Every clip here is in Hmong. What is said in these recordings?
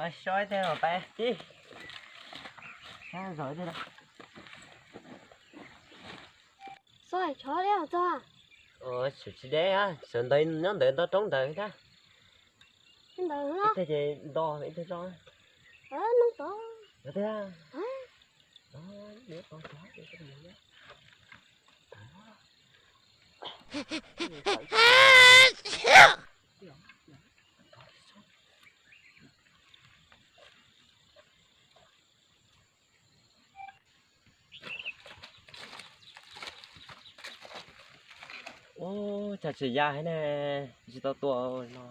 Soj ib teg los pais tib. Soj, chov deb os txog. Tsis deb, sawv ntawd nyob ntawd nto roob ntawd thiab. Ib teg ces nto ib teg tso. Nub tod. Ub, cas tsis ya thiab ne, tsis tau tua no.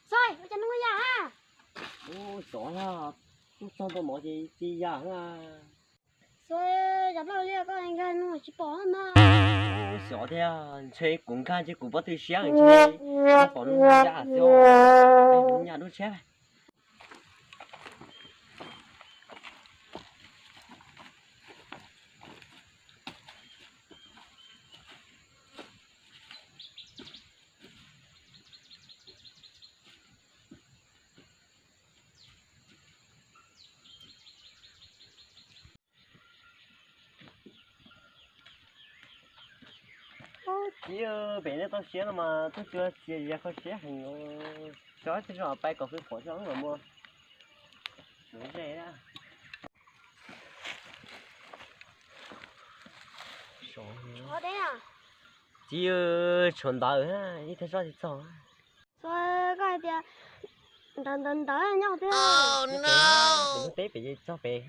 Xoj, ua cas hnub ya ha? Ub, xyov na, tub txog ntua mov ces tsis ya na. Xoj, cas loj li koj nkag no tsis pom na. Ub, xyov thiab, ntshe kuv nkag ntshe kuv pob tw siab ntshe pom hnub ya xwb os. Hnub ya dub tshiab. Txiv, pem nej toj siab no mas twb tua txias yas kho siab heev. Xyov tej zaum pais kom hwj qhuav xyov wb mam mus suav ze. Txiv, tshuav ntawd, ib thaj zoj tsis txog. Xoj, koj hais tias ntawd ntawd ntawd nyob twg? Ntug teb pem txog pem.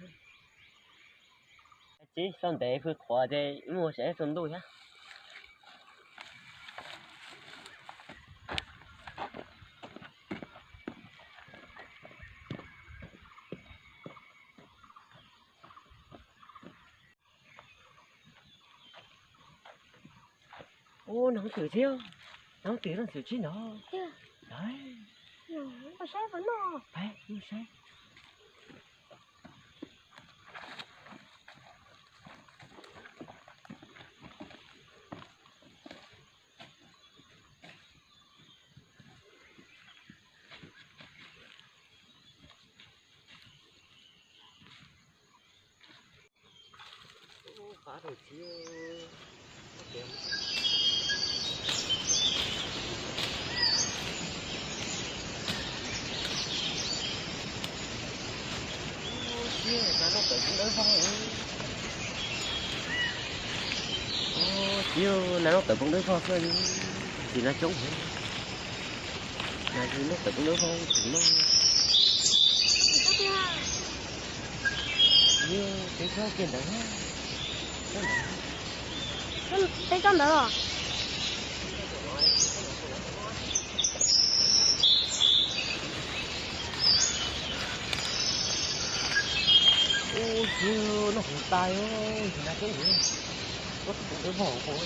Txiv, txog ntev hwj qhuav ces wb mus saib tsaus ntuj thiab. Ub, nag hoob twm thiab, nag hoob twm loj ntxwv tsib ntawd. Saib, saib. Txiv, nas loj tawm poob dawb vog xwb, tsis nas coob heev. Nas loj tawm poob dawb vog tsis no. Txiv, peb tsob kiag ntawd. Peb tsob ntawd los? Ub, txiv, noj hauv tas, tsis nas coob heev. Ub, tawm poob dawb vog hauv.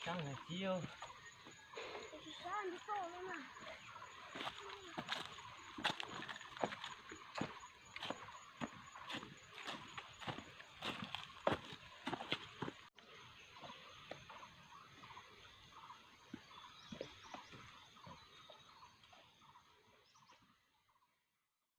Sab ntawd txiv.